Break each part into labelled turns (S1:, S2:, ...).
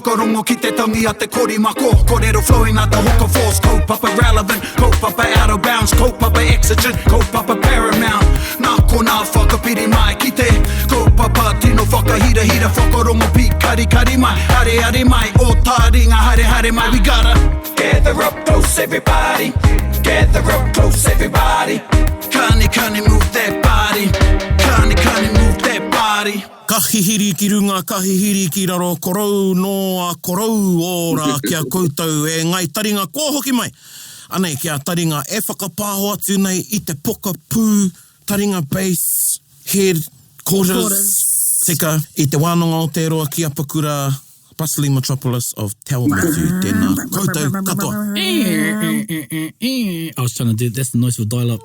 S1: Whakarongo ki te tangi a te korimako Korero flowing like the hook of force Kaupapa relevant, kaupapa out of bounds Kaupapa exigent, kaupapa paramount Nā konā whakapiri mai ki te Kaupapa tino whakahirahira Whakarongo pīkarikari mai, areare mai Ō tāringa haere haere mai We gotta gather up close everybody Gather up close everybody Kani kani move that body Kani kani move that body
S2: Ka hihiri ki runga, ka hihiri ki raro, korou noa, korou ora ki a koutou e ngai taringa kua hoki mai! Anei ki a taringa e whakapāho atu nei i te pokapū taringa base head quarters tika i te wānanga o te roa ki Apakura bustling metropolis of Te Awamutu tēnā koutou katoa.
S3: I was trying to do, that's the noise for dial up.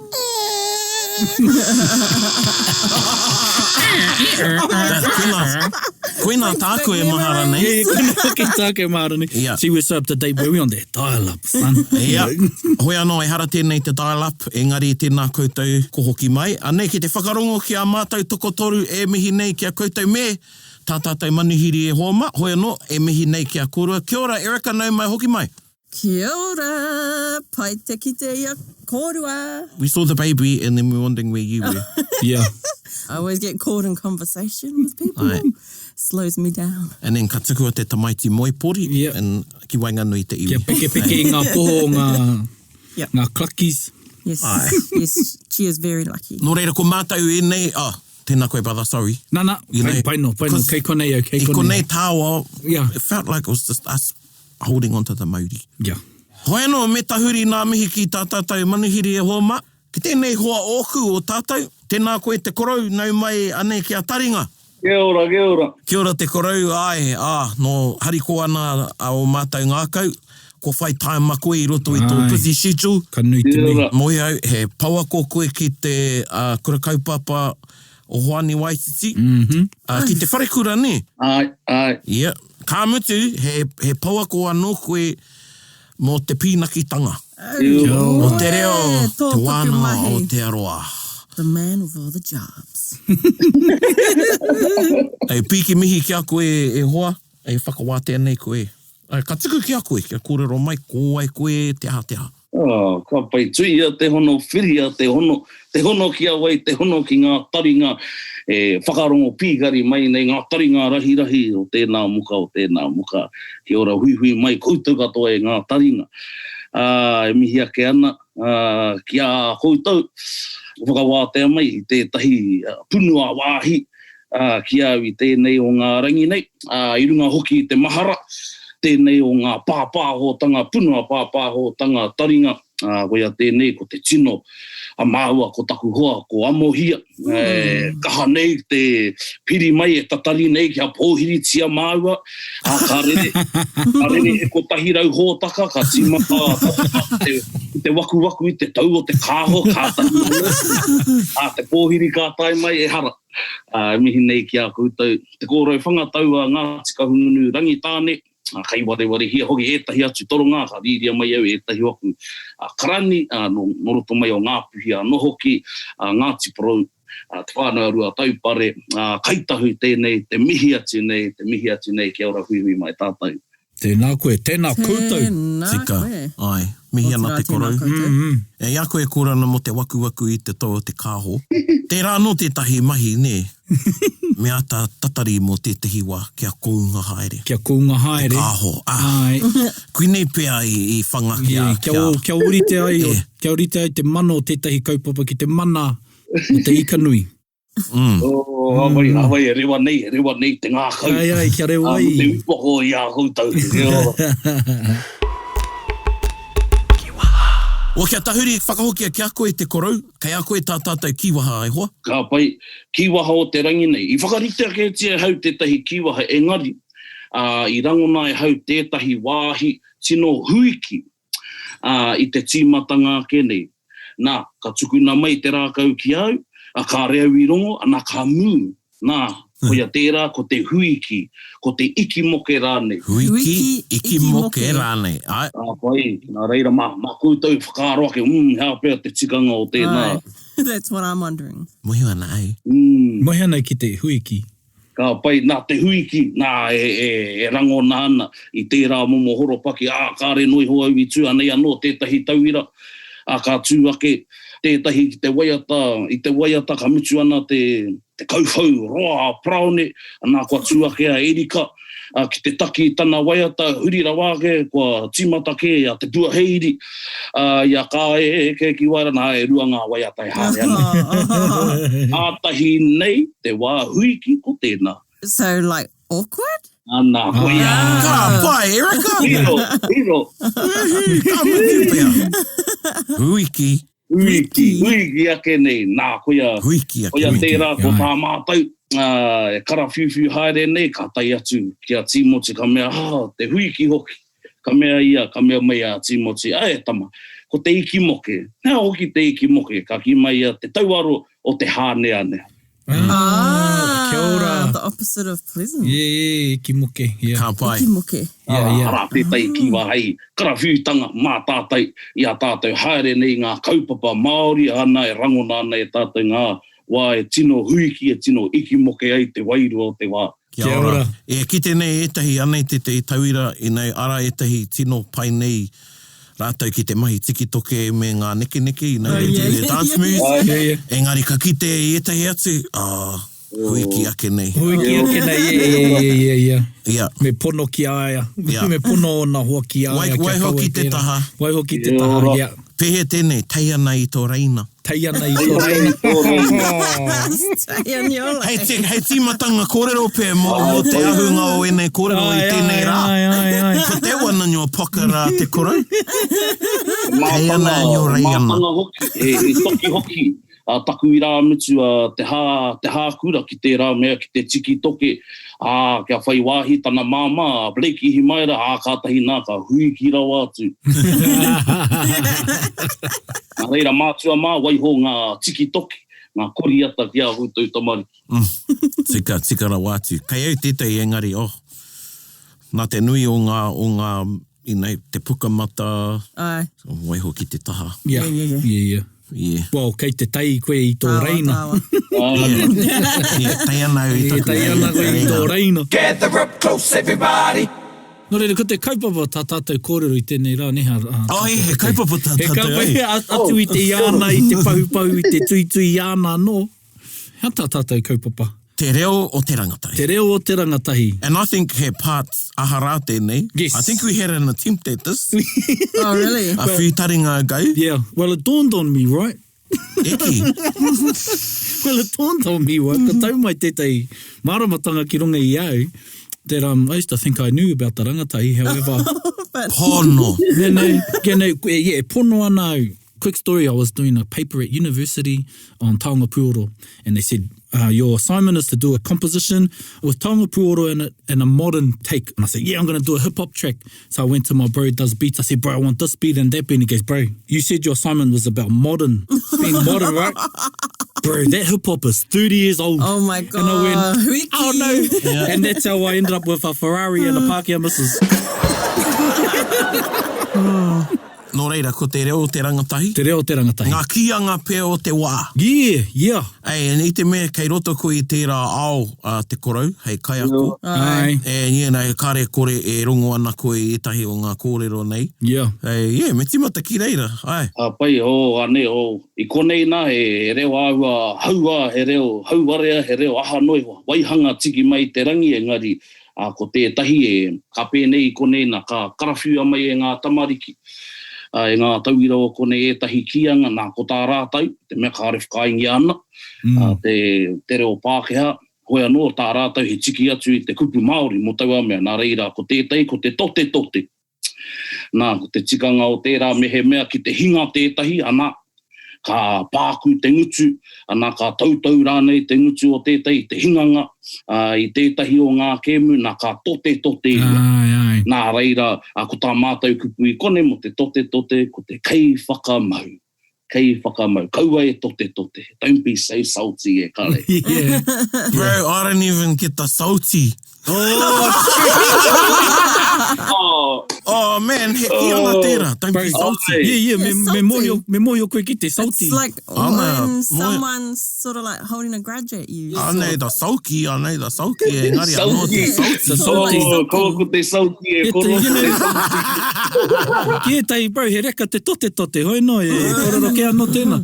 S2: Koinā, koinā tāku e mahara nei.
S3: Yeah, koinā hoki tāku e mahara nei.
S2: Yeah.
S3: See, we're so up to date, we're on that dial up, son.
S2: Yeah. Hoi anō, ehara tēnei te dial up, engari tēnā koutou ko hoki mai. Anei ki te whakarongo ki a mātou tokotoru e mihi nei ki a koutou me tā tātou manuhiri e hoa mā, hoi anō, e mihi nei ki a kōrua. Kia ora Erica, nau mai hoki mai.
S4: Kia ora! Pai te kite i a kōrua!
S2: We saw the baby and then we were wondering where you were.
S3: Yeah.
S4: I always get caught in conversation with people.
S2: Aye.
S4: Slows me down.
S2: And then ka tukua te tamaiti moe pori
S3: Yeah.
S2: and ki waenganui i te iwi.
S3: Kia pekepeke i ngā poho o ngā,
S4: Yeah.
S3: ngā cluckies.
S4: Yes.
S2: Aye.
S4: Yes, she is very lucky.
S2: Nō reira, ko mātou ēnei, oh, tēnā koe brother, sorry.
S3: Nā, nā,
S2: You
S3: pai,
S2: know,
S3: pai no, pai no,
S2: 'cause
S3: kei konei au, kei
S2: I
S3: konei.
S2: konei tāua,
S3: Yeah.
S2: it felt like it was just us holding onto the mauri.
S3: Yeah.
S2: Hoi anō, me tahuri nā mihi ki tā tātou manuhiri e hoa mā. Ki tēnei hoa ōku o tātou, tēnā koe te korou, nau mai anei ki a Taringa.
S5: Kia ora, kia ora.
S2: Kia ora te korou, āe, ā, nō harikoa ana a ō mātou ngākau, kua whai taima koe i roto i tō
S3: Āe.
S2: busy schedule.
S3: Ka nui te
S5: Kia
S3: mihi.
S5: ora.
S2: Moe au, he pouako koe ki te Kura Kaupapa o Hoani Waititi, ā, ki te wharekura, nē?
S5: Āe, āe.
S2: Ia. Ka mutu, he, he pouako anō koe mō te pīnakitanga.
S5: Kia
S2: O te reo,
S4: Tō
S2: te
S4: puku
S2: wānanga
S4: mahi.
S2: o Aotearoa.
S4: The man with all the jobs.
S2: E pīki mihi ki a koe e hoa, e whakawātea nei koe. Ka tuku ki a koe kia kōrero mai ko wai koe, te aha, te aha.
S5: Oh, ka pai. Tuia te hono, whiria te hono, te hono ki a wai, te hono ki ngā taringa e whakarongo pīkari mai nei, ngā taringa rahirahi o tēnā muka, o tēnā muka. Kia ora huihui mai koutou katoa e ngā taringa. Ā, e mihi ake ana ki a koutou, whakawātea mai i tētahi punua wāhi ā, ki a au i tēnei o ngā rangi nei, ā, i runga hoki i te mahara, tēnei o ngā pāpāhotanga, punua pāpāhotanga taringa, ā, koia tēnei ko te tino a māua ko taku hoa ko Amohia, e kaha nei te piri mai e tatari nei kia pōhiritia māua, ā, ka rere, ka rere he 100 hōtaka, ka tīmata te, te wakuwaku i te tau o te kāho, kātahi anō, ā, te pōhiri ka tae mai, ehara. Ā, e mihi nei ki a koutou, te kōrau whangatau a Ngāti Kahungunu Rangitāne, ā, kai warewarehia hoki ētahi atu toronga, ka rīria mai au e ētahi o aku karani, ā, nō, nō roto mai o Ngāpuhi anō hoki, ā, Ngāti Porou, ā, Te Whānau a Ruataupare, ā, Kai Tahu tēnei, te mihi atu nei, te mihi atu nei, kia ora huihui mai tātou.
S3: Tēnā koe, tēnā koutou.
S4: Tēnā
S2: Tika,
S4: koe.
S2: āe. Mihi ana
S4: Otirā
S2: te
S4: tēnā
S2: korou.
S4: koutou.
S2: E i a koe e kōrero ana mō te wakuwaku i te tou o te kāho, tērā anō tētahi mahi, nē? Me āta tatari mō tētahi wā kia kounga haere.
S3: Kia kounga haere.
S2: Te kāho, ā.
S3: Āe.
S2: Koinei pea i, i whanga kia,
S3: Yeah, kia,
S2: kia.
S3: kia ōrite ai,
S2: E.
S3: kia ōrite ai te mana o tētahi kaupapa ki te mana o te ika nui.
S2: Mm.
S5: Oh, hawai, hawai, e rewa nei, e rewa nei te ngākau.
S3: Ai, ai, kia rewa
S5: ai. Te upoko i a koutou.
S2: Kīwaha. Well, kia tahuri, whakahokia ki a koe te korou, kei a koe tā tātou kīwaha, e hoa.
S5: Ka pai, kīwaha o te rangi nei. I whakaritea kētia e hau tētahi kīwaha, engari, ā, i rangona e hau tētahi wāhi tino huiki ā, i te tīmatanga ake nei. Nā, ka tukuna mai te rākau ki au, ā, kāre au i rongo, ana ka mū. Nā, koia tērā ko te huiki, ko te ikimoke rānei.
S2: Huiki, ikimoke rānei, āe.
S5: Ā, pai, nā reira, mā, mā koutou i whakaaro ake, umm, he aha pea te tikanga o tēnā.
S4: Aye, that's what I'm wondering.
S2: Mohi ana au.
S5: Umm.
S3: Mohi ana ki te huiki.
S5: Ka pai, nā te huiki, nā, e, e, e rangona ana i tērā momo horopaki, ā, kāre noa iho au i tū, anei anō tētahi tauira, ā, ka tū ake tētahi ki te waiata, i te waiata ka mutu ana te, te kauwhau roa a Paraone, nā, kua tū ake a Erika, ā, ki te taki i tana waiata, huri rawa ake, kua tīmata kē a Te Puaheiri, ā, i a Ka eke ki Wairana, nā, e rua ngā waiata e haere ana. Kātahi nei te wā huiki ko tēnā.
S4: So like awkward?
S5: Ana, koia.
S2: Ka pai, Erica!
S5: Hiro, hiro.
S2: Woohoo, ka mutu pea. Huiki.
S5: Huiki, huiki ake nei, nā, koia,
S2: Huiki ake.
S5: koia tērā ko tā mātou, ā, e karawhiuwhiu haere nei, ka tae atu ki a Tīmoti, ka mea, ah, te huiki hoki. Ka mea ia, ka mea mai a Tīmoti, Ā, e tama, ko te ikimoke, he aha hoki te ikimoke? Ka kī mai ia, te tauaro o te hāneanea.
S3: Ah, kia ora.
S4: The opposite of pleasant.
S3: Yeah, yeah, ikimoke, yeah.
S2: Ka pai.
S4: Ikimoke.
S3: Yeah, yeah.
S5: Arā tētahi kiwa hei karawhiutanga mā tātou i a tātou haere nei ngā kaupapa Māori ana e rangona ana e tātou ngā wā e tino huiki, e tino ikimoke ai te wairua o te wā.
S2: Kia ora. E kite nei ētahi, anei tētahi tauira, ina arā ētahi tino pai nei rātou ki te mahi tikitoke me ngā nekeneke, you know, they do their dance moves. Engari ka kite i ētahi atu, oh, huiki ake nei.
S3: Huiki ake nei, yeah, yeah, yeah, yeah, yeah.
S2: Yeah.
S3: Me pono ki a ia.
S2: Yeah.
S3: Me pono ōna hoa ki a ia.
S2: Waiho ki te taha.
S3: Waiho ki te taha, yeah.
S2: Pēhea tēnei, tei ana i tō reina.
S3: Tei ana i tō reina.
S4: Tei ana i ō
S2: Hei, ti, hei tīmatanga kōrero pea mō, mō te ahunga o ēnei kōrero i tēnei rā.
S3: Ai, ai, ai.
S2: Put that one in your pocket rā te korou. Tei ana i ō reina.
S5: Mātanga hoki, he, he toki hoki a taku irāmutu a te hā, te hākura ki tērā mea ki te tiki toke, ā, kia whai wāhi tana māmā a Blake Ihimaera, ā, kātahi nā ka huiki rawa atu. Nā reira, mātua mā, waiho ngā tiki toke, ngā koriata ki ā koutou tamariki.
S2: Tika, tika rawa atu. Kei au tētahi engari, oh, nā te nui o ngā, o ngā You know, te pukamata,
S4: Aye.
S2: waiho ki te taha.
S3: Yeah,
S4: Yeah, yeah, yeah.
S3: yeah, yeah.
S2: Yeah.
S3: Well, kei te tei koe i tō
S4: Tāwa,
S3: reina.
S4: tāwa.
S2: Yeah. Yeah, tei ana au i
S3: E
S2: taku
S3: tei ana koe i tō reina.
S1: Gather up close everybody.
S3: Nō reira, ko te kaupapa tā tātou kōrero i tēnei rā, nē, a, a,
S2: Oh, he, he kaupapa tā
S3: He
S2: tātou,
S3: kaupapa,
S2: eh?
S3: atu i te iāna, i te pahupahu, i te tuitui iāna anō. He aha tā tātou kaupapa?
S2: Te reo o te rangatahi.
S3: Te reo o te rangatahi.
S2: And I think he part aha rā tēnei.
S3: Yes.
S2: I think we had an attempt at this.
S4: Oh, really?
S2: A few taringa ago.
S3: Yeah, well it dawned on me, right?
S2: Eki.
S3: Well it dawned on me, right? Ka tau mai tētahi māramatanga ki runga i au that um, I used to think I knew about the rangatahi, however...
S2: Pono.
S3: No, no, yeah, no, yeah, e pono ana au. Quick story, I was doing a paper at university on Taonga Puoro and they said, uh, your assignment is to do a composition with Taonga Puoro in it and a modern take. And I said, yeah, I'm going to do a hip hop track. So I went to my bro who does beats. I said, bro, I want this beat and that beat. And he goes, bro, you said your assignment was about modern, being modern, right? Bro, that hip hop is 30 years old.
S4: Oh my
S3: And I went,
S4: God. Wiki.
S3: oh no. And that's how I ended up with a Ferrari and a Pākehā missus.
S2: Nō reira, ko te reo o te rangatahi.
S3: Te reo o te rangatahi.
S2: Ngā kīanga pea o te wā.
S3: Yeah, yeah.
S2: Ei, and i te mea kei roto koe i tērā ao a te korou, hei kaiako.
S3: Aye.
S2: And you know, kare kore e rongo ana koe i ētahi o ngā kōrero nei.
S3: Yeah.
S2: Ei, yeah, me tīmata ki reira, ae.
S5: Ka pai, oh, anei, oh, i konei nā, he reo āhua hauā, he reo hauwarea, he reo aha noa iho, waihanga tiki mai i te rangi, engari, Ā, ko tētahi e, ka pēnei i konei nā, ka karawhiua mai e ngā tamariki, ā, e ngā tauira o konei ētahi kīanga, nā, ko tā rātou, te mea kāore whakaaengia ana, ā, te, te reo Pākehā, hoi anō tā rātou he tiki atu i te kupu Māori mō taua mea, nā reira, ko tētahi, ko te totetote. Nā, ko te tikanga o tērā mehemea ki te hinga tētahi, ana, ka pākū te ngutu, ana, ka tautau rānei te ngutu o tētahi, te hinganga, ā, i tētahi o ngā kēmu, nā, ka totetote ia.
S3: Āe, āe.
S5: Nā reira, ā, ko tā mātou kupu i konei mō te totetote, ko te keiwhakamau. Kei whakamau. Kaua e totetote. Don't be so salty e kare.
S3: Yeah.
S2: Bro, I don't even get the salty.
S5: Oh.
S2: Oh man, he kīanga tērā, don't be salty.
S3: Yeah, yeah, me,
S4: Yeah,
S3: me
S4: salty.
S3: mōhio, me mōhio koe ki te salty.
S4: It's like
S2: Ana,
S4: when
S2: mo-
S4: someone's sort of like holding a grudge at you.
S2: Anei the sulky, anei the sulky, engari anō te
S5: Sulky.
S2: salty.
S3: The salty.
S5: Oh, ko ko te salty e
S3: E te-
S5: koro
S3: you
S5: ko te
S3: know-
S5: salty.
S3: Ki ētahi, bro, he reka te tote tote, hoi no, e kōrero kē anō tēnā.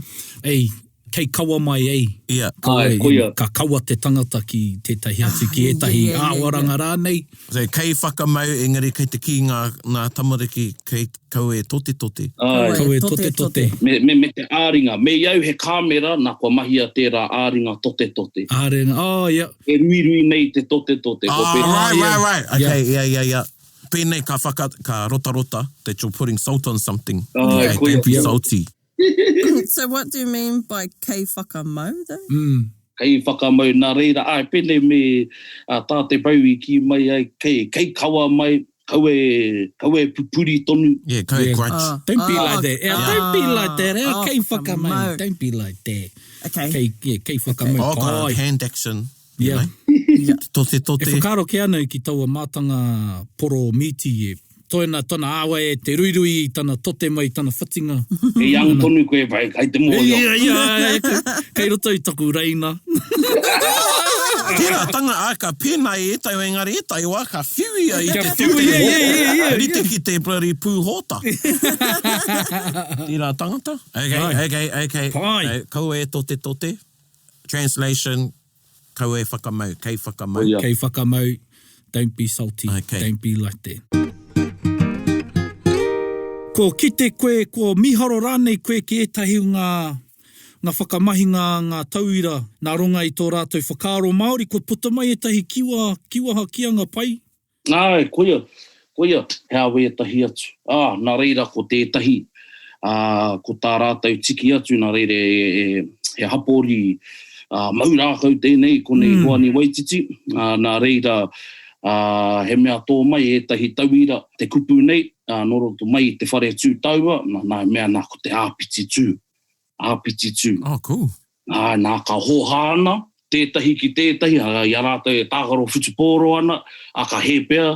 S3: Ei, kei kawa mai, ei.
S2: Yeah.
S3: Kawa,
S5: Ai, koia.
S3: Ka kawa te tangata ki tētahi atu, ki ētahi
S4: yeah, yeah, yeah.
S3: āwaranga rānei.
S2: So, kei whakamau, engari kei te kī ngā, ngā tamariki kei kaua e totetote.
S5: Ai.
S3: Kaua e tote tote.
S5: Me, me, me te āringa. Me i au he kāmera, nā kua mahia tērā āringa totetote.
S3: Āringa, oh, yeah.
S5: E ruirui nei te totetote. Ko
S2: Ah,
S5: pēnei.
S2: right,
S3: yeah.
S2: right, right. Okay, yeah, yeah, yeah. Pēnei ka whaka, ka rotarota, that you're putting salt on something.
S5: Ai,
S2: Okay,
S5: koia.
S2: don't be salty.
S4: So what do you mean by kei whakamau though?
S3: Mm.
S5: Kei whakamau nā reira, āe, pēnei me ā, tā te bau i kī mai ai, kei, kei kawa mai, kaua e, kaua e pupuri tonu.
S2: Yeah, kaua e
S3: Yeah.
S2: grudge.
S4: Oh.
S3: Don't be
S4: Oh,
S3: like that. Yeah, don't be like that. Eh?
S4: oh,
S3: Kei whakamau.
S4: whakamau.
S3: Don't be like that.
S4: Okay.
S3: Kei, yeah, kei whakamau.
S2: Oh, got a
S3: Pai.
S2: hand action. You
S3: Yeah.
S2: know? Tote, tote.
S3: E whakaaro kē ana ki taua mātanga poro mīti e. Tōna, tona āwai e te ruirui i tana tote mai, tana whatinga.
S5: E young tonu koe, bro, kei te mōhio.
S3: Ia, ia, ia, kei, kei roto i taku reina.
S2: Tērā tanga, ā, ka pēnā i ētahi, engari ētahi wā ka whiu ia i
S3: Ka
S2: te
S3: whiu,
S2: tote.
S3: yeah, yeah, yeah, yeah,
S2: Rite ki te bloody pūhōta. Tērā tangata. Okay,
S3: Ai.
S2: okay, okay.
S3: Pai.
S2: Eh, Kaua e tote tote. Translation, kaua e whakamau, kei whakamau.
S5: Koia.
S3: Kei whakamau, don't be salty,
S2: Okay.
S3: don't be like that. Ko kite koe, ko miharo rānei koe ki ētahi o ngā, ngā whakamahinga, ngā tauira, nā runga i tō rātou whakaaro Māori, kua puta mai ētahi kiwa, kiwaha kīanga pai?
S5: Āe, koia, koia, he awe ētahi atu. Ā, nā reira ko tētahi, ā, ko tā rātou tiki atu, nā reira e, e, he hapori, ā, mau rākau tēnei, konei mm. Hoani Waititi, ā, nā reira, ā, he mea tō mai ētahi tauira te kupu nei, ā, nō roto mai i te whare tū taua, nā, nā, mea nā ko te āpiti tū, āpiti tū.
S2: Oh, cool.
S5: Ā, nā, ka hōhā ana tētahi ki tētahi, ā, i a rātou e tākaro whutupōro ana, ā, ka hē pea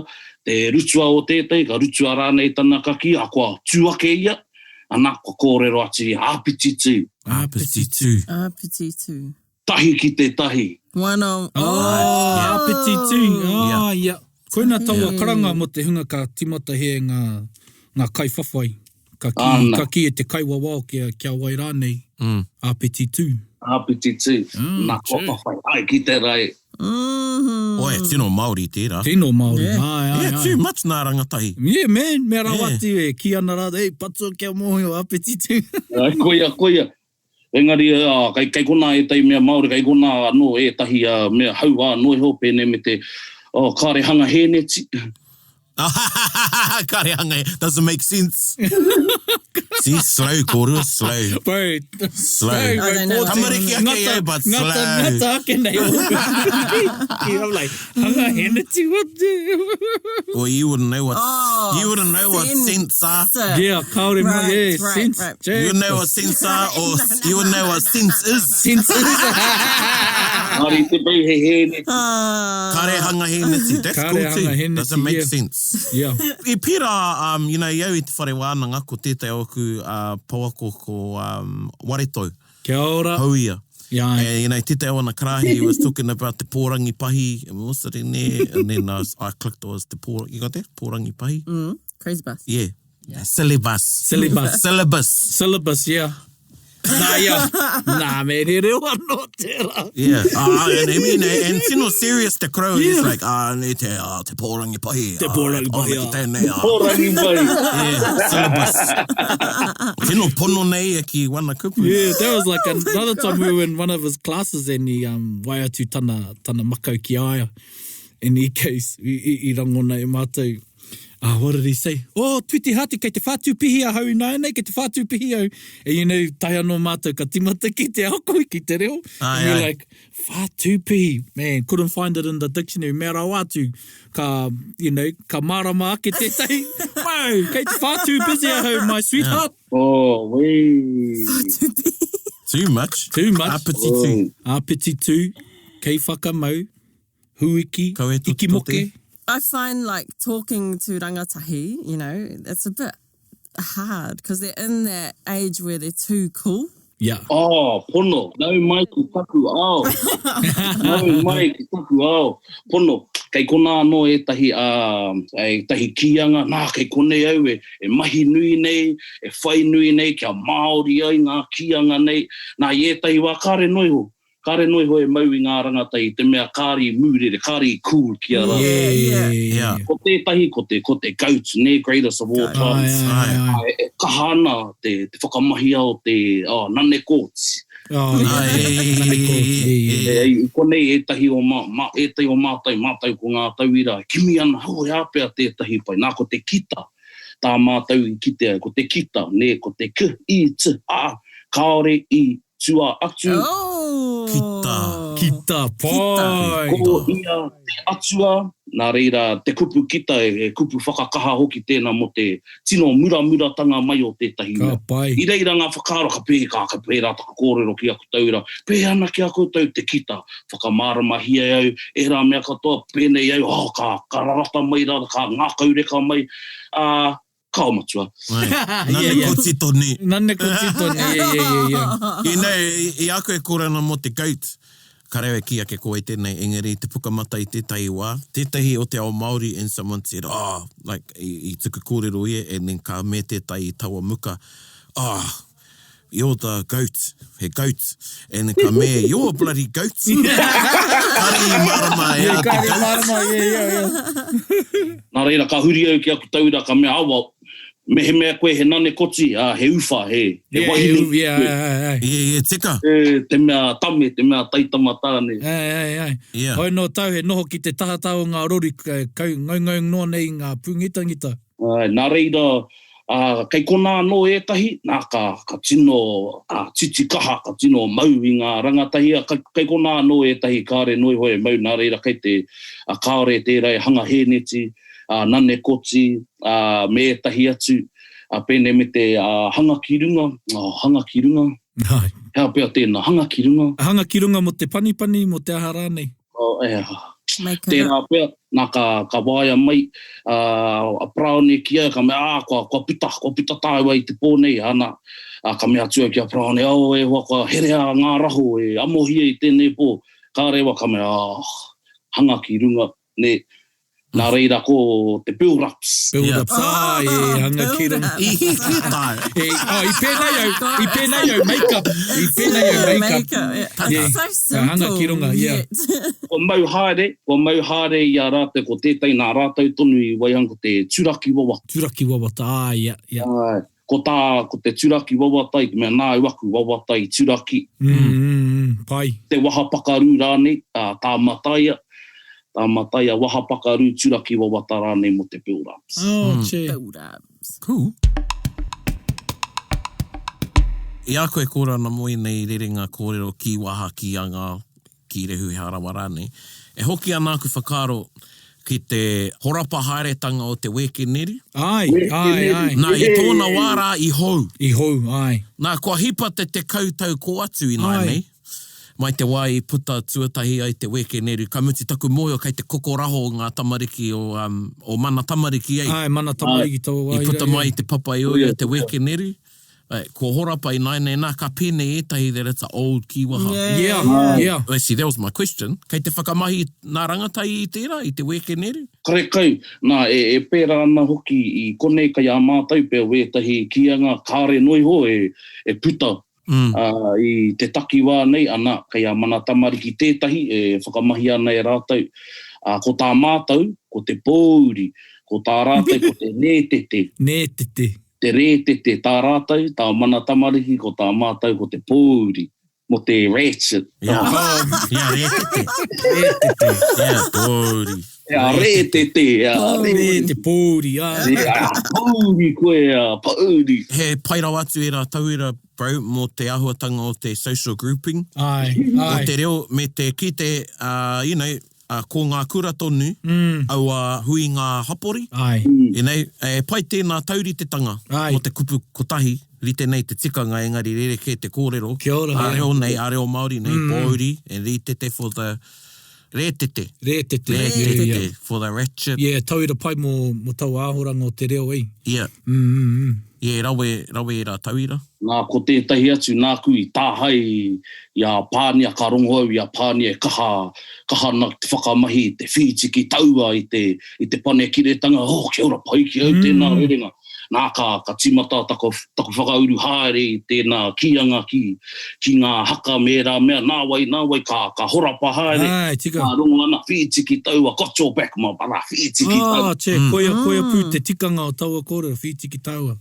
S5: te rutua o tētahi, ka rutua rānei tana kakī, ā, kua tū ake ia, ana, kua kōrero atu ia, āpiti tū.
S2: Āpiti tū.
S4: Āpiti tū.
S5: Tahi ki te tahi.
S4: One of,
S3: Oh,
S4: oh.
S3: āpiti tū. Ah, ia. Koina taua
S2: Yeah.
S3: karanga mō te hunga ka tīmatahia e ngā, ngā kaiwhawhai. Ka kī,
S5: Ana.
S3: ka kī e te kaiwawao kia, kia wai rānei.
S2: Mm.
S3: Āpiti tū.
S5: Āpiti tū.
S3: Mm,
S5: Nā, kua
S3: tū.
S5: whawhai. Ai, ki te rae.
S4: Mm-hmm.
S2: Oi, tino Māori tērā.
S3: Tino Māori.
S4: Yeah.
S3: Ai, ai,
S2: Yeah,
S3: ai.
S2: too much nā rangatahi.
S3: Yeah, man, mea rawa
S2: Yeah.
S3: atu e kī ana rā, ei, patua kia mōhio, āpiti tū.
S5: Ai, koia, koia. Engari, ā, kei, kei konā ētahi mea Māori, kei konā anō ētahi ā, mea hauā anō iho, pēnei me te, oh, kāre hanga hēneti.
S2: Kāre hanga, doesn't make sense. See, slow, kōrua, slow.
S3: Bro,
S2: Slow.
S3: bro,
S4: I don't know.
S2: Tamariki ake
S3: Ngata-
S2: au, but
S3: ngata,
S2: slow.
S3: Ngata ake nei. I'm like, hanga hēneti, what the...
S2: Well, you wouldn't know what,
S4: Oh,
S2: you wouldn't know what
S4: sense.
S2: sense are.
S3: Yeah, kāore mo,
S4: Right,
S3: yeah,
S4: right,
S3: sense.
S4: right.
S2: You wouldn't know what sense are, or you wouldn't know what sense is.
S3: Sense is.
S5: Kāre te pei he hēneti.
S4: Ah.
S2: Kāre hanga hēneti. That's
S3: Kāre
S2: cool
S3: hanga
S2: too.
S3: hēneti,
S2: Doesn't make
S3: yeah.
S2: sense.
S3: Yeah.
S2: I pērā, um, you know, i au i te whare wānanga, ko tētahi o aku uh, pouako ko um, Waretau,
S3: Kia ora.
S2: Hauia.
S3: Yeah.
S2: And, you know, tētahi o ana karahi, he was talking about te pōrangi pahi, and what's it in there? And then I, was, I clicked, it was te pōrangi, you got that? Pōrangi pahi?
S4: Mm, crazy bus.
S2: Yeah. Syllabus.
S3: Syllabus.
S2: Syllabus.
S3: Syllabus, yeah. Nā, yeah. Nā, man, he reo anō tērā.
S2: Yeah. Ah, and I mean, and tino serious te crow, he's
S3: Yeah.
S2: like, ah, ne te, ah, te pōrangi pahi.
S3: Te pōrangi pahi,
S2: Ah,
S3: ah.
S2: ki tēnei, ah.
S5: Pōrangi pai.
S2: Yeah, syllabus. Tino pono nei e ki wana kupu.
S3: Yeah, that was like another time we were in one of his classes and he um, wai atu tana, tana makau ki a ia. In he case, i, i, i rangona e mātou, ah, what did he say? Oh, Twiti Hati, kei te whātū pihi ahau ināianei, kei te whātū pihi au. And you know, tae anō mātou, ka timata ki te ako, ki te reo.
S2: Ai,
S3: and we're
S2: ai.
S3: like, whātū pihi. Man, couldn't find it in the dictionary. Mea rawa atu, ka, you know, ka mārama ake tētahi. Wow, kei te whātū busy ahau, my sweetheart.
S5: Oh, wee.
S2: Too much.
S3: Too much.
S2: Apiti tū.
S3: Āpiti tū, kei whakamau, huiki,
S2: Kau e tote
S3: ikimoke.
S2: tote.
S4: I find like talking to rangatahi, you know, it's a bit hard because they're in that age where they're too cool.
S3: Yeah.
S5: Oh, pono, nau mai ki taku ao. Nau mai ki taku ao. Pono, kei konā anō ētahi, ā, ētahi kīanga, nā, kei konei au e, e mahi nui nei, e whai nui nei kia Māori ai ngā kīanga nei. Nā, i ētahi wā kāre noa iho, Kāre noa iho e mau i ngā rangatahi i te mea kāre i mūrere, kāre i cool ki a rātou.
S4: Yeah, yeah.
S2: Yeah.
S5: Ko tētahi, ko te, ko te goat, nē, greatest of all time.
S3: Aye, aye, aye.
S5: E, e kaha ana te, te whakamahia o te, oh, nane kōti.
S3: Oh, yeah.
S2: Aye,
S3: Nane kōti, yeah, yeah.
S5: E, i konei ētahi o mā, mā, ētahi o mātou, mātou ko ngā tauira, e kimi ana, oh, he āpea tētahi pai. Nā, ko te kita, tā mātou i kite ai, ko te kita, nē, ko te k, i, t, a, kāore i tua atu.
S4: Oh!
S2: Kita.
S3: Kita, pai!
S5: Ko ia te atua, nā reira, te kupu kita he kupu whakakaha hoki tēnā mō te tino muramuratanga mai o tētahi mea.
S3: Ka pai.
S5: I reira ngā whakaaro ka pē, ka, ka pērā taku kōrero ki aku tauira, pēhea ana ki a koutou te kita, whakamāramahia e au ērā mea katoa, pēnei au, oh, ka, ka rarata mai rā, ka ngākaureka mai, ā, Kao matua.
S2: Nane ko tito ne.
S3: Nane ko tito ne, yeah, yeah, yeah, yeah.
S2: You know, i a koe kore ana mō te goat, ka reo e kī ake ko wai tēnei, engari i te pukamata i tētahi wā, tētahi o te ao Māori and someone said, oh, like, i, i tuku kōrero ia and then ka me tētahi i taua muka, oh, You're the goat, he goat, and ka me, you're a bloody goat. Kare i marama e a te goat.
S3: Kare i marama, yeah, yeah, yeah.
S5: Nā reira, ka huri au ki aku tauira, ka mea, awa, mehemea koe he nane koti, ā, he uwha, he, he
S3: yeah,
S5: wahine.
S3: Yeah, yeah, aye, aye.
S2: Yeah, yeah, tika.
S5: E, te mea tame, te mea taitama tāne.
S3: Aye, aye, aye.
S2: Yeah.
S3: Hoi nō tau he noho ki te tahatā o ngā rori, kau ngaungaung noa nei ngā pūngitangita.
S5: Āe, nā reira, ā, kei konā anō ētahi, nā, ka, ka tino, ā, titikaha, ka tino mau i ngā rangatahi, ā, kei, kei konā anō ētahi kāore noa iho e mau, nā reira kei te, ā, kāore tērā e hanga hēneti, ā, nane koti, ā, me ētahi atu, ā, pēnei me te, ā, hanga ki runga, ā, hanga ki runga.
S3: Āe.
S5: He aha pea tēnā, hanga ki runga.
S3: Hanga ki runga mō te panipani, mō te aha rānei.
S5: Oh, e, tērā pea, nā ka, ka waea mai a Paraone ki au, ka mea, ā, kua, kua puta, kua puta tāua i te pō nei, ana, ā, ka mea atu au ki a Paraone, oh, e hoa, kua herea ngā raho e amohia i tēnei pō, ka rewa, ka mea, ā, hanga ki runga, nē, Nā reira ko te build-ups.
S3: Build-ups, ah, yeah, yeah, hanga ki runga.
S2: I hiki tae.
S3: E, oh, i pēnei au, i pēnei au make-up, i pēnei au make-up.
S4: Make-up, yeah.
S3: Yeah.
S4: So simple.
S3: Hanga ki runga, yeah.
S4: Yet.
S5: Kua mau haere, kua mau haere i a rātou, ko tētahi nā rātou tonu i waihanga ko te turaki wawata.
S3: Turaki wawata, ah, yeah, yeah.
S5: Āe, ko tā, ko te turaki wawata i te mea nāu aku wawata i turaki.
S3: Mm, mm, mm, pai.
S5: Te waha pakarū rānei, ā, tā Mataia, Tā Mataia waha pakaru turaki wawata rānei mō te build-ups.
S3: Oh, che.
S4: Build-ups.
S2: Cool. I a koe kōrero ana mō ēnei rerenga kōrero ki waha, ki anga, ki rehu he harawa rānei, e hoki ana aku whakaaro ki te horapa haeretanga o te wēkeneri.
S3: Āe, āe, āe.
S2: Nā, i tōna wā rā i hou.
S3: I hou, āe.
S2: Nā, kua hipa te tekau tau kō atu ināianei. Mai te wā i puta tuatahi ai te wēkeneru, ka mutu taku mōhio kei te kokoraho ngā tamariki o, um, o Mana Tamariki ei.
S3: Āe, Mana Tamariki taua wā
S2: I
S3: i
S2: puta
S3: reira.
S2: mai i te papa i oia te wēkeneru. Ai, kua horapa ināianei nā, ka pēnei ētahi that it's a old kīwaha.
S3: Yeah, yeah.
S2: Actually, that was my question. Kei te whakamahi nā rangatahi i tērā, i te wēkeneru?
S5: Karekau, nā, e, e pērā ana hoki i konei kei a mātou pea wētahi kīanga kāre noa iho e, e puta Ā, i te takiwā nei, ana, kei a Mana Tamariki tētahi e whakamahia ana e rātou. Ā, ko tā mātou, ko te pōuri, ko tā rātou, ko te nētete.
S3: Nētete.
S5: Te rētete, tā rātou, tā Mana Tamariki, ko tā mātou, ko te pōuri, mō te ratchet.
S2: Yeah, yeah, rētete.
S3: Rētete.
S2: Yeah, pōuri.
S5: Ea, rētete, ea,
S3: Pōuri. Te pōuri, ā.
S5: Ea, pōuri koe, ea, pōuri.
S2: He pai rawa atu ērā tauira, bro, mō te āhuatanga o te social grouping.
S3: Āe, āe.
S2: O te reo me te kite, ā, you know, ā, ko ngā kura tonu, aua huinga hapori.
S3: Āe.
S2: You know, e pai tēnā tauritetanga
S3: Āe.
S2: mō te kupu kotahi, rite nei te tikanga engari rerekē te kōrero.
S3: Kia ora.
S2: Ā reo nei, ā reo Māori nei, pōuri, and rītete for the. Rētete.
S3: Rētete.
S2: Rētete.
S3: Yeah, yeah.
S2: For the ratchet.
S3: Yeah, tauira pai mō, mō taua āhoranga o te reo, ei.
S2: Yeah.
S3: Mm, mm, mm.
S2: Yeah, rawe, rawe ērā tauira.
S5: Nā, ko tētahi atu nāku i tāhae i a Pānia, ka rongo au i a Pānia e kaha, kaha ana ki te whakamahi i te whītiki taua i te, i te panekiretanga, oh, kia ora pai ki au tēnā rerenga. Nā, ka, ka tīmata taku, taku whakauru haere i tēnā kīanga ki, ki ngā haka me ērā mea, nāwai, nāwai, ka, ka horapa haere,
S3: Āe, tika.
S5: ka rongo ana, whītiki taua, got your back, my brother, whītiki taua.
S3: Ah, che, koia, koia pū te tikanga o taua kōrero, whītiki taua.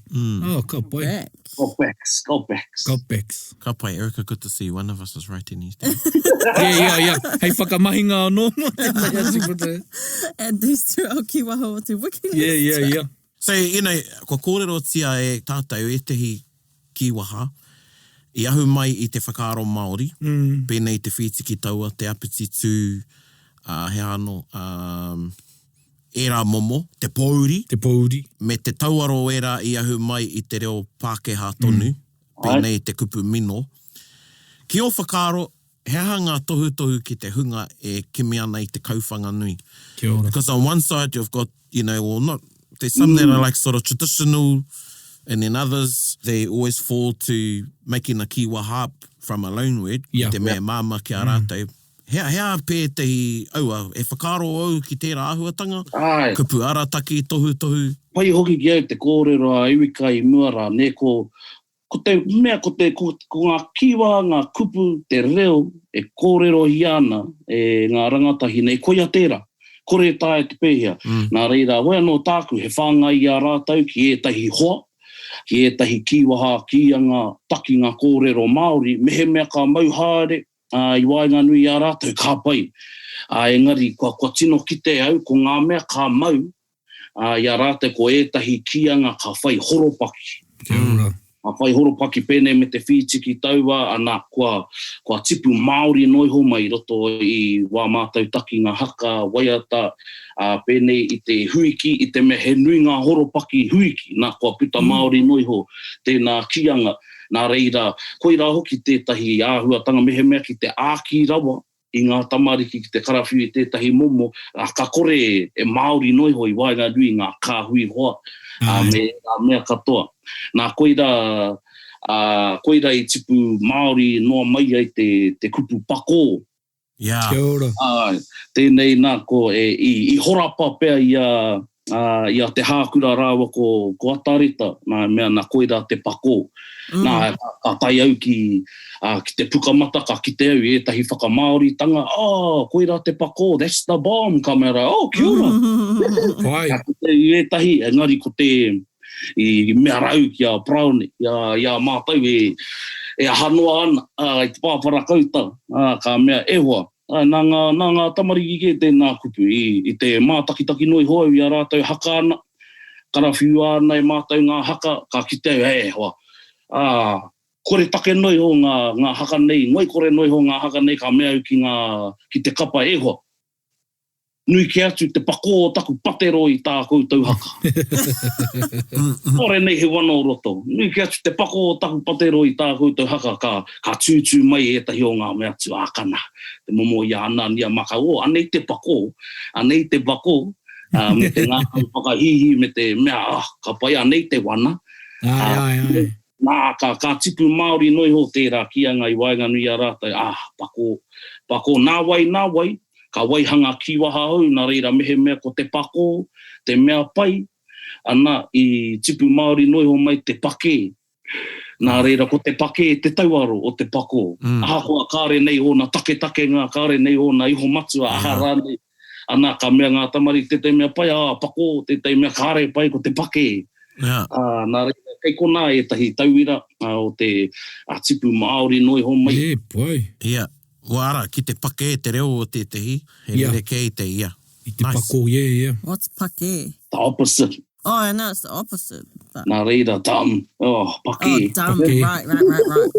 S3: Oh, ka pai.
S4: Back.
S5: Got backs, got backs.
S3: Got backs.
S2: Ka pai, Erica, good to see one of us is writing these down.
S3: Yeah, yeah, yeah. Hei whakamahinga anō mō tētahi atu ko te...
S4: Add these to our kīwaha o te wiki list.
S3: Yeah, yeah, yeah.
S2: So, you know, kua kōrerotia e tātou ētehi kīwaha i ahu mai i te whakaaro Māori, pēnei i te whītiki taua, te apiti tū, ā, he aha anō, ā, ērā momo, te pōuri.
S3: Te pōuri.
S2: Me te tauaro o ērā i ahu mai i te reo Pākehā tonu, pēnei i te kupu mino. Ki ō whakaaro, He aha ngā tohutohu ki te hunga e kimi ana i te kauwhanga nui?
S3: Kia ora.
S2: Because on one side you've got, you know, well not, there's some that are like sort of traditional and then others, they always fall to making a kiwa up from a loan word,
S3: Yeah.
S2: i te mea e māmā ki a rātou. He, he aha pētehi aua, e whakaaro au ki tērā āhuatanga?
S5: Āe.
S2: Kupu arataki, tohutohu?
S5: Pai hoki ki au te kōrero a Iwika i mua rā, nē, ko, Ko te mea, ko te, ko, ko ngā kīwā, ngā kupu, te reo e kōrerohia ana e ngā rangatahi nei, koia tērā. Kore e taea te pēhea. Nā reira, hoi anō tāku, he whāngai i a rātou ki ētahi hoa, ki ētahi kīwaha, kīanga, takinga kōrero Māori, mehemea ka mau haere, ā, i waenganui i a rātou, ka pai. Ā, engari, kua, kua tino kite au, ko ngā mea ka mau, ā, i a rātou ko ētahi kīanga ka whai horopaki.
S3: Kia ora.
S5: Ka whai horopaki pēnei me te whītiki taua, ana, kua, kua tipu Māori noa iho mai i roto i wā mātou takinga haka, waiata, ā, pēnei i te huiki, i te mea he nui ngā horopaki huiki, nā, kua puta Māori noa iho tēnā kīanga. Nā reira, koirā hoki tētahi āhuatanga mehemea ki te āki rawa i ngā tamariki ki te karawhiu i tētahi momo, ā, ka kore e Māori noa iho i waenganui i ngā kāhui hoa, ā, me ērā mea katoa. Nā, koirā, ā, koirā i tipu Māori noa mai ai te, te kupu pakō.
S2: Yeah.
S3: Kia ora.
S5: Āe, tēnei nā, ko, e, i, i horapa pea i a, ā, i a Te Hākura rāua ko, ko Atareta, nā, e mea ana koirā te pakō. Nā, ka, ka tae au ki, ā, ki te Pukamata, ka kite au i ētahi whakamāoritanga, oh, koirā te pakō, that's the bomb, ka mea rā, oh, kia ora!
S3: Pai.
S5: Ka kite i ētahi, engari ko te, i mea rā au ki a Paraone, i a, i a mātou e, e aha noa ana, ā, i te pāparakauta, ā, ka mea, e hoa, Āe, nā ngā, nā ngā tamariki kē tēnā kupu. I, i te mātakitaki noa iho au i a rātou haka ana, karawhiua ana e mātou ngā haka, ka kite au, e hoa, ā, kore take noa iho ngā, ngā haka nei, ngoikore noa iho ngā haka nei, ka mea au ki ngā, ki te kapa, e hoa, nui kē atu te pakō o taku patero i tā koutou haka. Kore nei he wana o roto. Nui kē atu te pakō o taku patero i tā koutou haka, ka, Ka tūtū mai ētahi o ngā mea tuākana, te momo i a Anania Makau, oh, anei te pakō, anei te pakō, ā, me te ngākau whakahīhī, me te mea, ah, ka pai, anei te wana.
S3: Āe, āe, āe.
S5: Nā, ka, ka tipu Māori noa iho tērā kīanga i waenganui i a rātou, ah, pakō, pakō, nā wai, nā wai, ka waihanga kīwaha hou, nā reira mehemea ko te pakō, te mea pai, ana, i tipu Māori noa iho mai te pakē, Nā reira, ko te pakē te tauaro o te pakō. Ahakoa kāre nei ōna taketakenga, kāre nei ōna iho matua, aha rānei, ana, ka mea ngā tamariki tētahi mea pai, ā, pakō, tētahi mea kāre pai, ko te pakē. Ā, nā reira, kei konā ētahi tauira o te tipu Māori noa iho mai.
S3: E pai.
S2: Ia. Ua ara, ki te pakē te reo o tētehi, he rerekē i te ia.
S3: I te pakō, yeah, yeah.
S4: What's pakē?
S5: The opposite.
S4: Oh, I know it's the opposite, but.
S5: Nā reira, dumb. Oh, pakī.
S4: Oh, dumb. Right, right, right, right.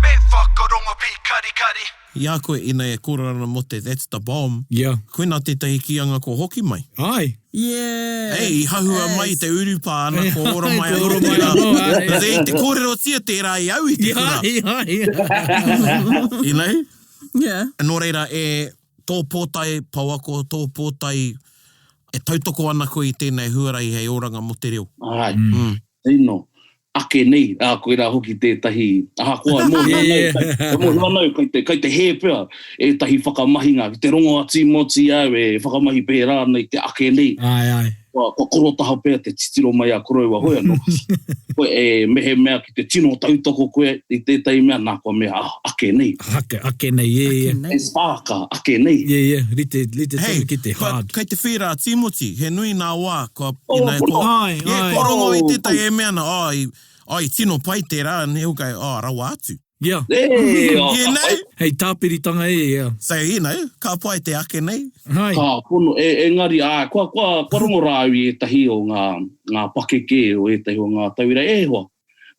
S1: Me whakarongo PK.
S2: Karikari. I a koe ina e kōrero ana mō te that's the bomb.
S3: Yeah.
S2: Koinā tētahi kīanga kua hoki mai.
S3: Āe.
S4: Yeah.
S2: Ei, i hahua mai i te urupā ana kua ora mai
S3: Kua
S2: anō
S3: ora mai
S2: tērā.
S3: anō, āe.
S2: Because i te kōrerotia tērā i au i te kura.
S3: Āe, āe.
S2: You know?
S4: Yeah.
S2: Nō reira, e tō pōtae pouako, tō pōtae e tautoko ana koe i tēnei huarahi hei oranga mō te reo.
S5: Āe. Tino. Ake nei, ā, koirā hoki tētahi, ahakoa e mōhio ana au, e mōhio ana au kei te, kei te hē pea ētahi whakamahinga, ki te rongo a Tīmoti au e whakamahi pērā ana i te ake nei.
S3: Āe, āe.
S5: Kua, kua korotaha pea te titiro mai a koroua hoi anō. Koe, e, mehemea ki te tino tautoko koe i tētahi mea, nā kua mea, ah, ake nei.
S3: Ake, ake nei, yeah, yeah.
S4: Ake nei.
S5: He spark, ake nei.
S3: Yeah, yeah, rite, rite
S2: Hey,
S3: tonu ki te
S2: but
S3: hard.
S2: kei te whērā a Tīmoti, he nui nā wā kua,
S5: Oh,
S2: you know,
S5: pono.
S2: kua,
S3: Āe,
S2: yeah,
S3: āe.
S2: kua rongo i
S5: Oh,
S2: tētahi e mea ana, oh, i, oh, i tino pai tērā, and he'll go, oh, rawa atu.
S3: Yeah.
S5: E, oh,
S2: You
S5: ka
S2: know?
S5: pai.
S3: Hei tāpiritanga e, yeah.
S2: So, you know, ka pai te ake nei.
S3: Hai.
S5: Ka pono, e, engari, ā, kua, kua, kua rongo rā au i ētahi o ngā, ngā pakeke o ētahi o ngā tauira, e hoa,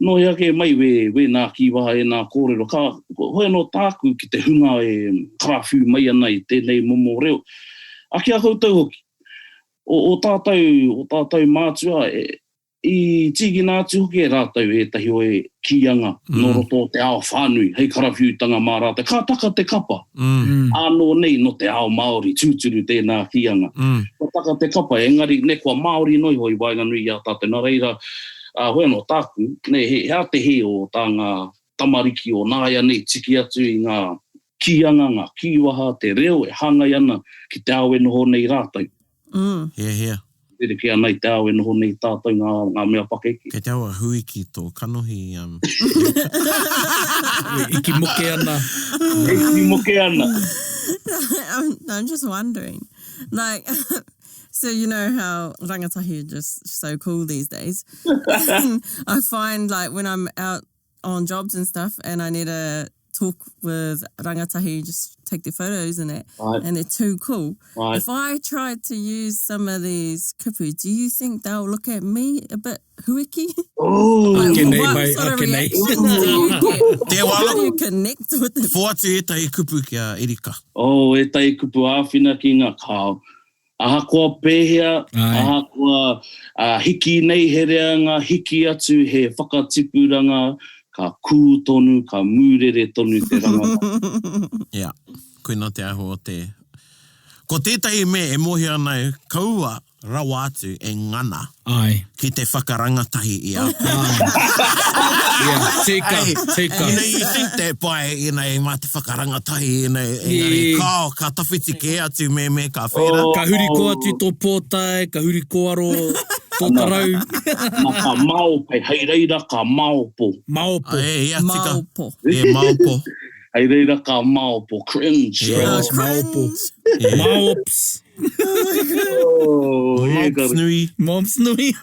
S5: nō hea kē mai wē, wēnā kīwaha, ēnā kōrero, ka, hoi anō tāku ki te hunga e karawhiu mai ana i tēnei momo reo. A ki a koutou hoki, o, o tātou, o tātou mātua, e, I tīkina atu hoki e rātou ētahi o e kīanga nō roto o te ao whānui hei karawhiutanga mā rātou. Ka taka te kapa, ānō nei nō te ao Māori tūturu tēnā kīanga. Kua taka te kapa, engari ne kua Māori noa iho i waenganui i a tātou. Nā reira, ā, hoi anō tāku, ne, he aha te hē o tā ngā tamariki o nāianei tiki atu i ngā kīanga, ngā kīwaha, te reo e hāngai ana ki te ao e noho nei rātou.
S4: Mm.
S2: Hea, hea.
S5: Rerekē ana i te ao e noho nei tātou ngā, ngā mea pakeke.
S2: Kei te awa huiki tō kanohi, um.
S3: E iki moke ana.
S5: E iki moke ana.
S4: I'm, I'm just wondering. Like, so you know how rangatahi are just so cool these days. I find like when I'm out on jobs and stuff and I need to talk with rangatahi, just take their photos and that,
S5: right.
S4: and they're too cool.
S5: Right.
S4: If I tried to use some of these kupu, do you think they'll look at me a bit huiki?
S5: Oh,
S4: like,
S3: Ake nei,
S4: what
S3: mate,
S4: sort of
S3: ake nei.
S4: reactions do you get?
S2: Te wā
S4: How do you connect with them?
S2: Whoatu ētahi kupu ki a Erika.
S5: Oh, ētahi kupu āwhina ki ngā kao. Ahakoa pēhea, ahakoa hiki nei he reanga, hiki atu he whakatipuranga, ka kū tonu, ka mūrere tonu te rangatahi.
S2: Ia, koina te āhua o te. Ko tētahi mea e mōhio ana au, kaua rawa atu e ngana
S3: Ae.
S2: ki te whakarangatahi i a koe.
S3: Yeah, tika, tika.
S2: You know, you think that by, you know, mā te whakarangatahi, you know, engari,
S3: Yeah.
S2: kao, ka tawhiti kē atu me me ka whera.
S3: Ka huri kō atu tō pōtae, ka huri kōaro tō tarau.
S5: Na ka maope, hei reira ka maopo.
S3: Maopo.
S2: E, ia, tika.
S4: Maopo.
S2: E, maopo.
S5: Hei reira ka maopo, cringe.
S2: Yeah.
S3: Oh, maopo.
S2: Yeah.
S3: Maops.
S5: Oh, e
S2: Mops nui.
S3: Mops nui.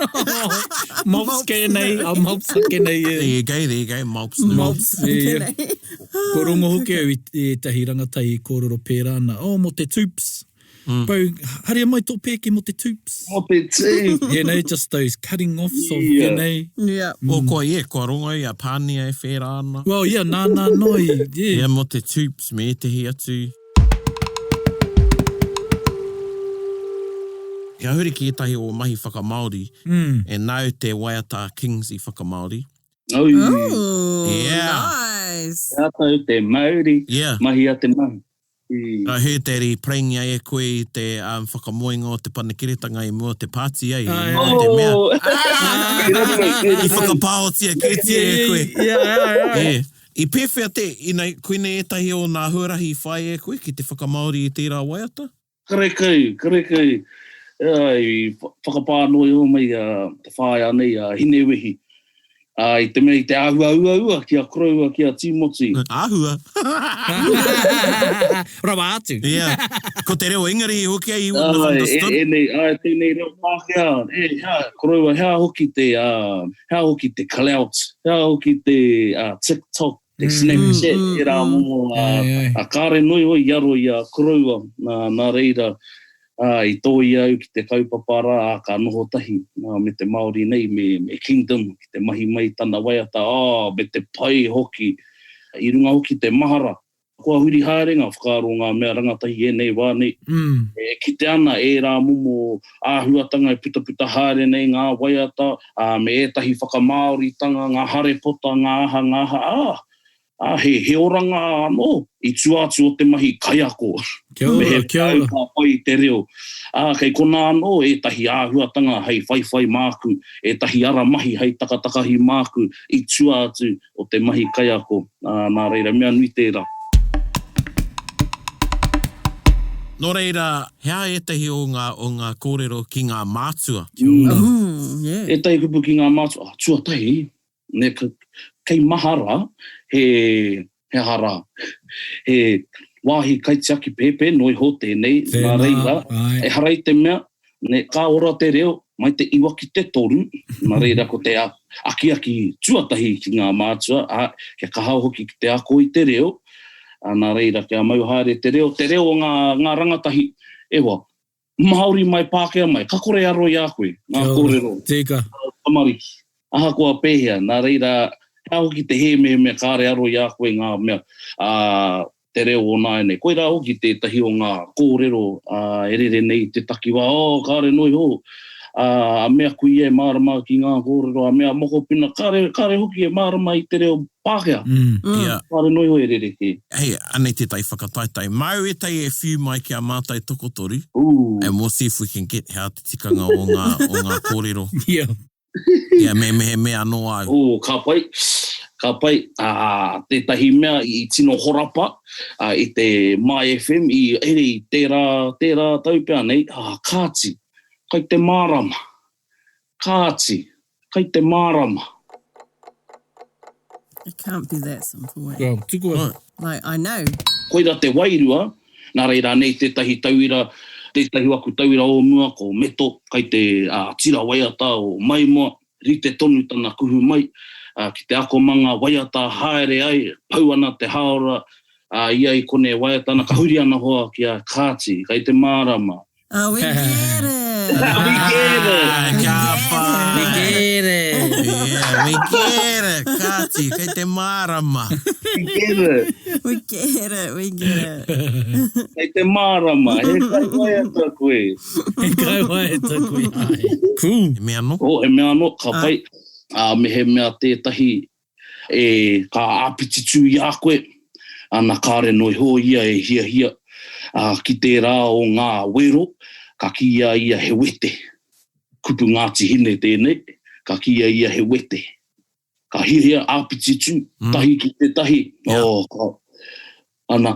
S3: Mops kē nei, a mops ake nei.
S2: There you go, there you go, mops nui.
S3: Mops, yeah, yeah. Ko rongo hoki au i ētahi rangatahi i kōrero pērā ana, oh, mō te toops. Mm. Bro, haria mai tō pēke mō te toops.
S5: Mō te toops.
S3: You know, just those cutting offs of,
S5: Yeah.
S3: you know.
S4: Yeah.
S2: Mm. O, kua, yeah, kua rongo i a Pānia e whērā ana.
S3: Well, yeah, nā, nā, noi, yeah.
S2: Yeah, mō te toops me ētahi atu. Kia huri ki ētahi o mahi whakamāori, mm. e nāu te waiata Kings i whakamāori.
S5: Oi.
S4: Oh,
S2: Yeah.
S4: nice.
S5: Rātou te mauri,
S2: Yeah.
S5: mahi a te mahi.
S2: I heard that i preingia e koe i te um, whakamoenga o te panekiretanga i mua o te pāti ai.
S3: Ai,
S2: I mua o te mea.
S5: Oh.
S2: I whakapāotia kētia e koe.
S3: Yeah, yeah, yeah.
S2: Yeah. I pēwhea te, you know, koinei ētahi o nā huarahi i whai e koe ki te whakamāori i tērā waiata?
S5: Karekau, karekau. I whakapā noa iho mai te whaea nei a Hinewehi. I te mea i te āhua uaua ki a koroua ki a Tīmoti.
S2: Āhua.
S3: Rawa atu.
S2: Yeah. Ko te reo Ingarihi hoki ai, you wouldn't have
S5: Ai,
S2: understood.
S5: e, enei, ai, tēnei reo Pākehā, e, hea, koroua, hea hoki te, uh, hea hoki te clout, hea hoki te uh, TikTok, te Snapchat, mm, ērā mm, momo, uh,
S3: Ai, ai.
S5: a kāre noi hoi i aro i a koroua, nā, nā reira, ā, i tōia au ki te kaupapa rā, ā, ka noho tahi ā, me te Māori nei, me, me Kingdom, ki te mahi mai tana waiata, ā, me te pai hoki, i runga hoki te mahara. Kua huri haere ngā whakaaro o ngā mea rangatahi i ēnei wā nei. E kite ana ērā momo āhuatanga e putaputa haere nei ngā waiata, ā, me ētahi whakamāoritanga, ngā harepota, ngā aha, ngā aha, ā, ā, he, he oranga anō i tua atu o te mahi kaiako.
S3: Kia ora,
S5: Me he
S3: kia ora.
S5: Ka pai i te reo. Ā, kei konā anō ētahi āhuatanga hei whaiwhai māku, ētahi ara mahi hei takatakahi māku i tua atu o te mahi kaiako, ā, nā reira, mea nui tērā.
S2: Nō reira, he aha ētahi o ngā, o ngā kōrero ki ngā mātua?
S3: Kia ora.
S4: Yeah.
S5: Ētahi kupu ki ngā mātua, ah, tuatahi, ne, kei mahara, he, he aha rā, he wāhi kaitiaki pēpē noa iho tēnei, nā reira, ehara i te mea, Ne, ka ora te reo, mai te iwa ki te toru, nā reira ko te akiaki tuatahi ki ngā mātua, ā, kia kaha hoki ki te ako i te reo, ā, nā reira kia mau haere te reo, te reo o ngā, ngā rangatahi, e hoa, Māori mai, Pākehā mai, ka kore aro i a koe, ngā
S3: Kia ora,
S5: kōrero,
S3: tika.
S5: tamariki, ahakoa pēhea, nā reira, he aha hoki te hē mehemea kāre aro i a koe ngā mea, ā, te reo o nāianei. Koirā hoki tētahi o ngā kōrero e rere nei i te takiwā, oh, kāre noa iho, a mea kuia e mārama ki ngā kōrero, a mea mokopuna, kāre, kāre hoki e mārama i te reo Pākehā.
S2: Mm.
S5: Kāre noa iho e rerekē.
S2: Hei, anei tētahi whakataetae. Māu ētahi e whiu mai ki a mātou tokotoru, and we'll see if we can get hea te tikanga o ngā, o ngā kōrero.
S3: Yeah.
S2: Ia, me, me he mea anō au.
S5: Oh, ka pai, ka pai. Ā, tētahi mea i tino horapa i te My FM i, ere, i tērā, tērā tau pea nei, ā, kāti, kai te mārama. Kāti, kai te mārama.
S4: It can't be that simple, eh?
S3: Well, tukua.
S4: Like, I know.
S5: Koira te wairua, nā reira anei tētahi tauira, tētahi o aku tauira o mua, ko Meto, kai te tira waiata o Maimoa, rite tonu tana kuhu mai ki te akomanga waiata haere ai, pau ana te hāora, a ia i konei e waiata ana, ka huri ana hoa ki a Kāti, kai te mārama.
S4: Oh, we get it!
S5: We get it!
S2: Ka pai!
S3: We get it!
S2: Yeah, we get it! Kāti, kei te mārama.
S5: We get it!
S4: We get it, we get it.
S5: Kei te mārama, he kaiwaiata koe.
S3: He kaiwaiata koe, āe. Cool.
S2: He mea anō?
S5: Oh, he mea anō, ka pai. Ā, mehemea tētahi e ka āpiti tū i a koe, ana kāre noa iho ia e hiahia, ā, ki tērā o ngā wero, ka kīia ia he wete. Kupu Ngāti Hine tēnei, ka kīia ia he wete. Ka hiahia āpiti tū, tahi ki te tahi, oh, ka, ana,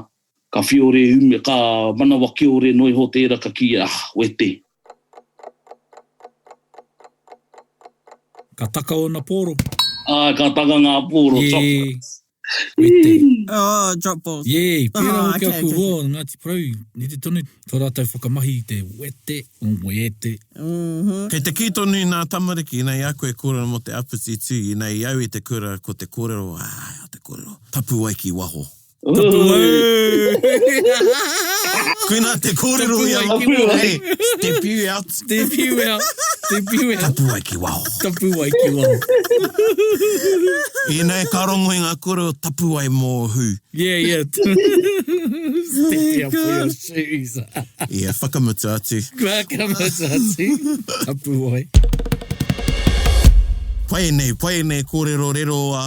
S5: ka whiore ume, ka manawa kiore noa iho tērā, ka kīia, ah, wete.
S3: Ka taka ōna pōro.
S5: Āe, ka taka ngā pōro,
S3: Yeah.
S5: droplets.
S3: Wete.
S4: Oh, drop balls.
S3: Yeah, pērā
S4: Oh,
S3: hoki
S4: okay,
S3: aku
S4: okay,
S3: hoa o Ngāti Porou, rite tonu tō rātou whakamahi i te wete, wete.
S2: Kei te kī tonu nā tamariki, nei a koe kōrero mō te apiti tū, nei au i te kura ko te kōrero, āe, te kōrero, tapuwae ki waho. Koinā te kōrero i a Hey, step you out.
S3: Step you out. Step you out.
S2: Tapuwae ki waho.
S3: Tapuwae ki waho.
S2: Ēnei ka rongo i ngā kōrero tapuwae mō who.
S3: Yeah, yeah. Step out for your shoes.
S2: Yeah, whakamutu atu.
S3: Whakamutu atu. Tapuwae.
S2: Pai ēnei, pai ēnei kōrero rero a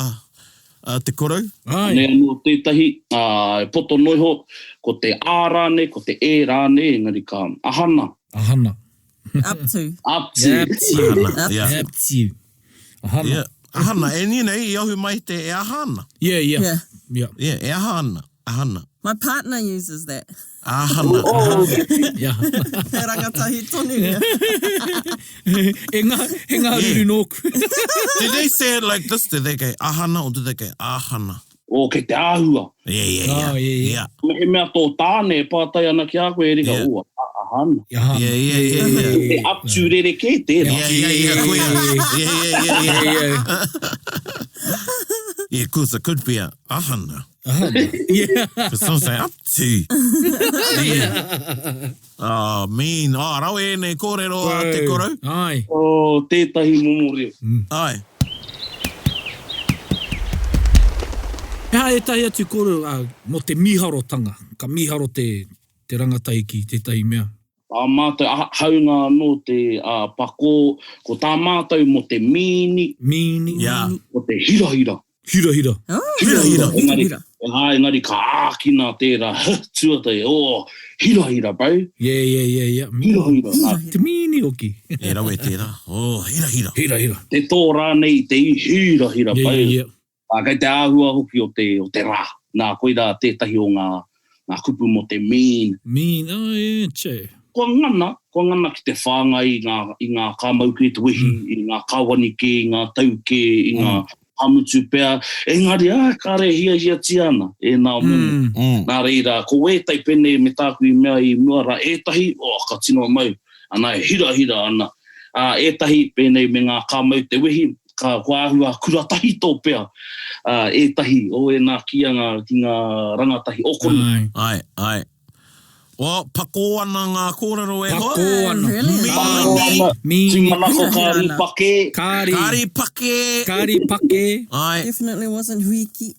S2: a te korou.
S3: Āe.
S5: Anei anō tētahi, ā, e poto noa iho, ko te A rānei, ko te E rānei, engari ka ahana.
S3: Ahana.
S4: Up to.
S5: Up to.
S3: Up to.
S2: Ahana, yeah.
S3: Up to. Ahana.
S2: Yeah. Ahana, and you know, i ahu mai te e aha ana.
S3: Yeah, yeah.
S4: Yeah.
S3: Yeah.
S2: Yeah, e aha ana. Ahana.
S4: My partner uses that.
S2: Ahana.
S5: Oh,
S3: Yeah.
S4: He rangatahi tonu ia.
S3: E ngā, he ngā ruru nōku.
S2: Do they say it like this? Do they go ahana or do they go ahana?
S5: Oh, kei te āhua.
S2: Yeah, yeah, yeah.
S3: Oh, yeah, yeah.
S2: Yeah,
S5: Mehemea tō tāne e pātai ana ki a koe, e rika,
S2: Yeah.
S5: oh, ahana.
S3: Ahana.
S2: yeah, yeah, yeah, yeah.
S5: He up to rerekē tērā.
S2: Yeah, yeah, yeah, koia. Yeah, yeah, yeah, yeah.
S3: Yeah, yeah.
S2: Yeah, of course, it could be a ahana.
S3: Ahana. Yeah.
S2: Because some say up to. Yeah. Oh, mean. Oh, rawe ēnei kōrero a te korou.
S3: Ai.
S5: Oh, tētahi momo reo.
S2: Ai.
S3: He aha ētahi atu kōrero, ā, mō te mīharotanga? Ka mīharo te, te rangatahi ki tētahi mea.
S5: Tā mātou, aha, hāunga anō te, ā, pakō, ko tā mātou mō te mīni.
S3: Mīni.
S2: Yeah.
S5: Ko te hirahira.
S3: Hirahira.
S4: Oh,
S2: Hirahira.
S5: Engari,
S4: Hirahira.
S5: ā, engari ka ākina tērā h tuatahi, oh, hirahira, bro.
S3: Yeah, yeah, yeah, yeah.
S5: Hirahira. Ā.
S3: Te mīni hoki.
S2: E rawe tērā. Oh, hirahira.
S3: Hirahira.
S5: Te tō rānei i te i, hirahira,
S3: Yeah,
S5: bro.
S3: yeah, yeah.
S5: Ā, kei te āhua hoki o te, o te rā. Nā, koirā tētahi o ngā, ngā kupu mō te mean.
S3: Mean, oh yeah, che.
S5: Kua ngana, kua ngana ki te whāngai i ngā, i ngā kāmau kē te wehi, i ngā kāwani kē, i ngā tau kē, i ngā hamutu pea, engari, ā, kāre e hiahiatia ana ēnā momo. Nā reira, ko wētahi pēnei me tāku i mea i mua rā, ētahi, oh, ka tino mau, ana, e hirahira ana. Ā, ētahi, pēnei me ngā kāmau te wehi, Ka, kua āhua kura tahito pea ētahi o ēnā kīanga ki ngā rangatahi o konei.
S2: Āe. Āe, āe. Well, pakō ana ngā kōrero e hoa.
S3: Pakō ana.
S4: Really?
S5: Pakō ana.
S3: Mīni.
S5: Tūmanako ka rīpakē.
S3: Ka rī.
S2: Ka rīpakē.
S3: Ka rīpakē.
S2: Āe.
S4: Definitely wasn't huiki.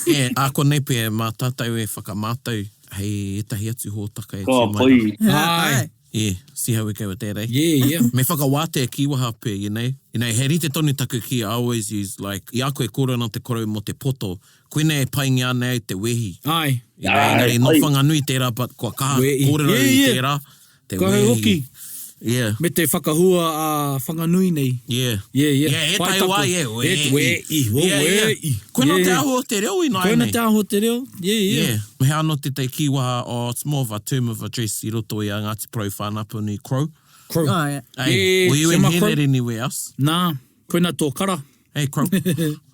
S2: E, ā konei pea mā tātou e whakamātau hei ētahi atu hōtaka e
S5: Ka
S2: tū mai
S5: pai.
S2: rā.
S3: Āe.
S2: Yeah, see how we go with that, eh?
S3: Yeah, yeah.
S2: Me whakawātea kīwaha pea, you know. You know, he rite tonu taku kī, I always use, like, i a koe kōrero ana te korou mō te poto, koinei e paingia ana au te wehi.
S3: Aye.
S2: You know, engari nō Whanganui tērā, but kua kaha kōrero i tērā, te
S3: Kua
S2: wehi.
S3: hoki.
S2: Yeah.
S3: Me te whakahua a Whanganui nei.
S2: Yeah.
S3: Yeah, yeah.
S2: Yeah, ētahi wā, yeah,
S3: we'i. We'i, oh,
S2: Yeah, yeah.
S3: we'i.
S2: Koina
S3: Yeah,
S2: te
S3: yeah.
S2: aho o te reo ināianei.
S3: Koina te aho o te reo, yeah, yeah.
S2: Yeah. He anō tētahi kīwaha, oh, it's more of a term of address i roto i a Ngāti Porou Whānapuni, crow.
S3: Crow.
S4: Oh, yeah.
S2: Hey,
S3: Yeah,
S2: well, you
S3: sema
S2: ain't hear
S3: crow.
S2: that anywhere else.
S3: Nā, koina tō kara.
S2: Hey, crow.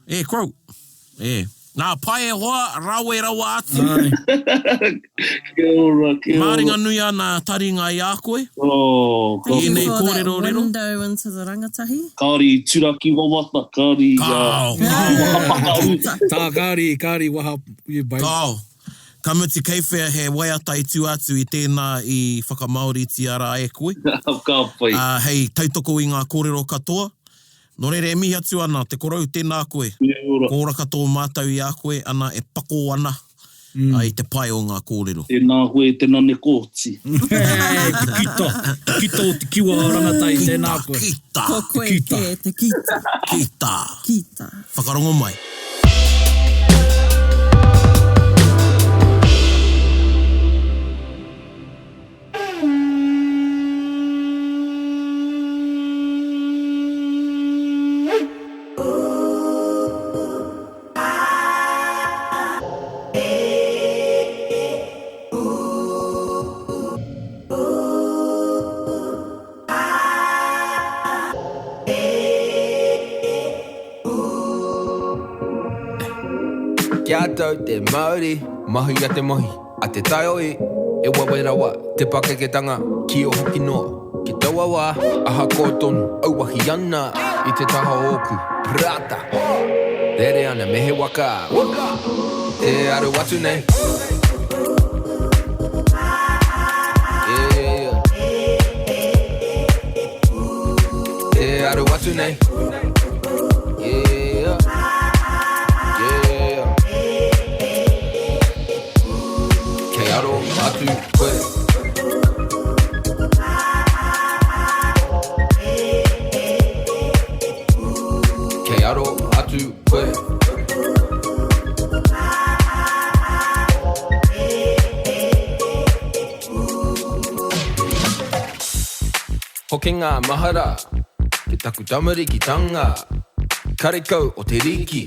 S2: Eh, crow. Eh. Nā, pai e hoa, rawe rawa atu.
S3: Āe.
S5: Kia ora, kia ora.
S2: Māringanui ana taringa i a koe.
S5: Oh, ka
S4: Thank you
S2: Ēnei
S4: for that
S2: kōrerorero.
S4: window into the rangatahi.
S5: Kāore i turaki wawata, kāore i,
S2: Kāo, kāo.
S5: whakapakaru.
S3: Tā, kāri, kāri waha, you babe.
S2: Kāo. Ka mutu kei whea he waiata i tua atu i tēnā i whakamāoritia rā e koe.
S5: Ka pai.
S2: Ā, hei tautoko i ngā kōrero katoa. Nō reira e mihi atu ana te korou, tēnā koe.
S5: Kia ora.
S2: Ko ora katoa mātou i a koe, ana e pakō ana i te pae o ngā kōrero.
S5: Tēnā koe te nane kōti.
S3: Te kita, te kita o te kiwa o rangatahi, tēnā koe.
S2: Kita,
S4: Ko koe
S3: Kita.
S4: kē te kita.
S2: kita.
S4: Kita.
S2: Whakarongo mai.
S6: Kia tau te mauri, mahi a te mahi, a te taiohi, e wawe rawa te pakeketanga, kio hoki noa. Ki taua wā, ahakoa tonu, auahi ana i te taha o ōku parata. Rere ana me he waka, tē aru atu nei. Yeah, yeah, yeah. Tē aru atu nei. Yeah, yeah, yeah. Kei aro atu koe. Kei aro atu koe. Hoki ngā mahara ki taku tamarikitanga, karekau o te riki,